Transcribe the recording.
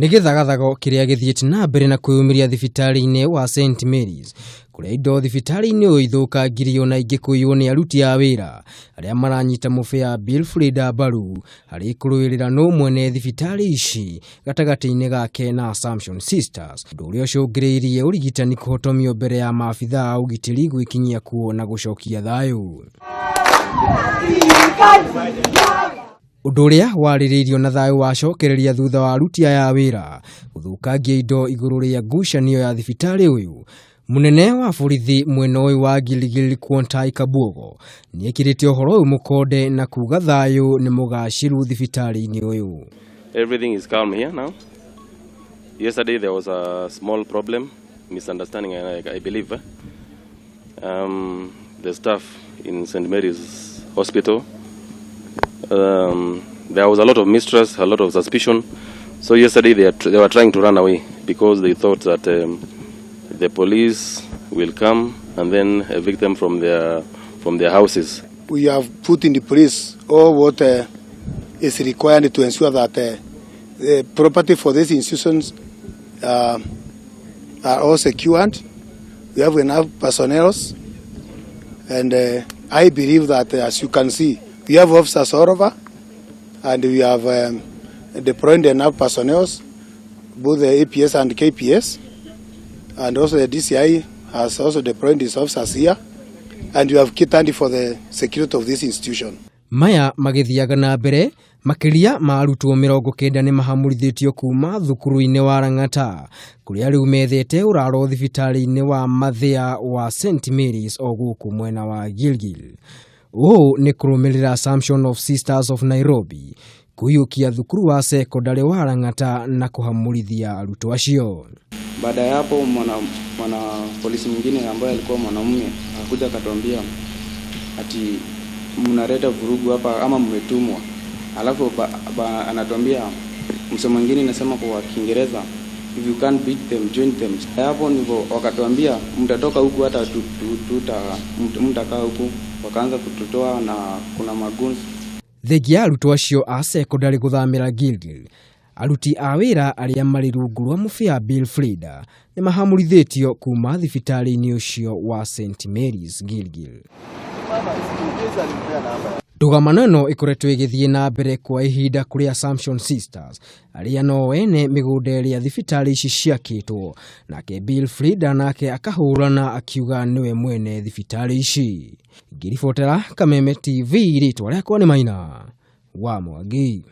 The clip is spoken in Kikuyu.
Nĩ gĩthagathago kĩrĩa gĩthiĩte na mbere na kwĩyumĩria thibitarĩ-inĩ wa St Mary's kũrĩa indo thibitarĩ-inĩ ũyũ ithũkangirio na ingĩ kũiywo nĩ aruti a wĩra arĩa maranyita mũbĩa Bill Freda mbaru harĩ kũrũĩrĩra nũ mwene thibitarĩ ici gatagatĩ-inĩ gake na Assumption Sisters, ũndũ ũrĩa ũcũngĩrĩirie ũrigitani kũhotomio mbere ya maabithaa a ũgitĩri gwĩkinyia kuo na gũcokia thayũ. Ũndũ ũrĩa warĩrĩirio na thayũ wacokereria thutha wa aruti aya a wĩra gũthũkangia indo igũrũ rĩa ngucanio ya thibitarĩ ũyũ. Mũnene wa borithi mwena ũyũ wa Gilgil Quantai Kabuogo nĩekĩrĩte ũhoro ũyũ mũkonde na kuga thayũ nĩ mũgacĩru thibitarĩ-inĩ ũyũ. Everything is calm here now. Yesterday there was a small problem, misunderstanding, I believe. The staff in St. Mary's Hospital, there was a lot of mistrust, a lot of suspicion. So yesterday they were trying to run away because they thought that the police will come and then evict them from their houses. We have put in the police all what is required to ensure that the property for these institutions are all secured. We have enough personnel, and I believe that as you can see, we have officers all over, and we have deployed enough personnel, both the APS and KPS, and also the DCI has also deployed its officers here, and we have catered for the security of this institution. Maya magĩthiaga na mbere, makĩria ma arutwo 90 nĩ mahamũrithĩtio kuma thukuru-inĩ wa Lang'ata kũrĩa rĩu methete ũraro thibitarĩ-inĩ wa Mathĩa wa St Mary's o gũkũ mwena wa Gilgil. Ũũ nĩ kũrũmĩrĩra Assumption of Sisters of Nairobi kũiyũkia thukuru wa sekondarĩ wa Lang'ata na kũhamũrithia arutwo acio. Baada ya hapo mwana polisi mwingine ambaye alikuwa mwanamume akakuja akatuambia ati mnaleta vurugu hapa ama mmetumwa. Alafu anatuambia msemo mwingine inasema kwa Kiingereza, "If you can't beat them, join them." Hapo ndivyo wakatuambia mtatoka huku hata mtakaa huku. Wakaanza kututoa na kuna maguns. Thengia ya arutwo acio a sekondarĩ gũthamĩra Gilgil, aruti a wĩra arĩa marĩ rungu rwa mũbĩa Bill Freda nĩ mahamũrithĩtio kuma thibitarĩ-inĩ ũcio wa St Mary's Gilgil. Ndũgamano ĩno ĩkoretwo ĩgĩthiĩ na mbere kwa ihinda kũrĩ Assumption Sisters arĩa no ene mĩgũnda ĩrĩa thibitarĩ ici ciakĩtwo, nake Bill Freda nake akahũrana akiuga nĩwe mwene thibitarĩ ici. Ngĩribotera Kameme TV, rĩtwa rĩakwa nĩ Maina wa Mwangi.